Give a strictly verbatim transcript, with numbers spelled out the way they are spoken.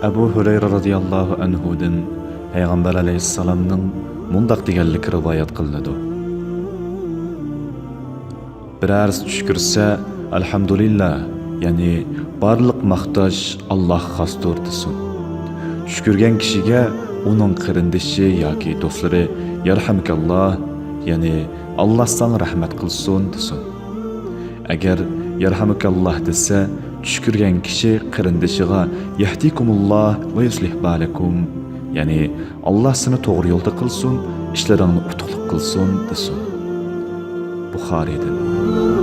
ئەبۇ ھۇرەيرە رازىياللاھۇ ئەنھۇدىن پەيغەمبەر ئەلەيھىسسالامنىڭ مۇنداق دېگەنلىكى رىۋايەت قىلىنىدۇ: بىرەرسى چۈش كۆرسە، «ئەلھەمدۇلىللا»، يەنى «بارلىق ماختاش ئاللاھقا خاستۇر» دېسۇن. چۈش كۆرگەن كىشىگە ئۇنىڭ قېرىندىشى ياكى دوستلىرى «يەرھەمكاللا»، يەنى «ئاللا ساڭا رەھمەت قىلسۇن» دېسۇن. ئەگەر «يەرھەمكاللا» دېسە، چۈش كۆرگەن كىشى قېرىندىشىغا «يەھدىكۇمۇللا ۋە يۇسلىھ بالەكۇم»، يەنى «ئاللا سېنى توغرا يولدا قىلسۇن، ئىشلىرىڭنى ئۇتۇقلۇق قىلسۇن» دېسۇن. بۇخارىدىن.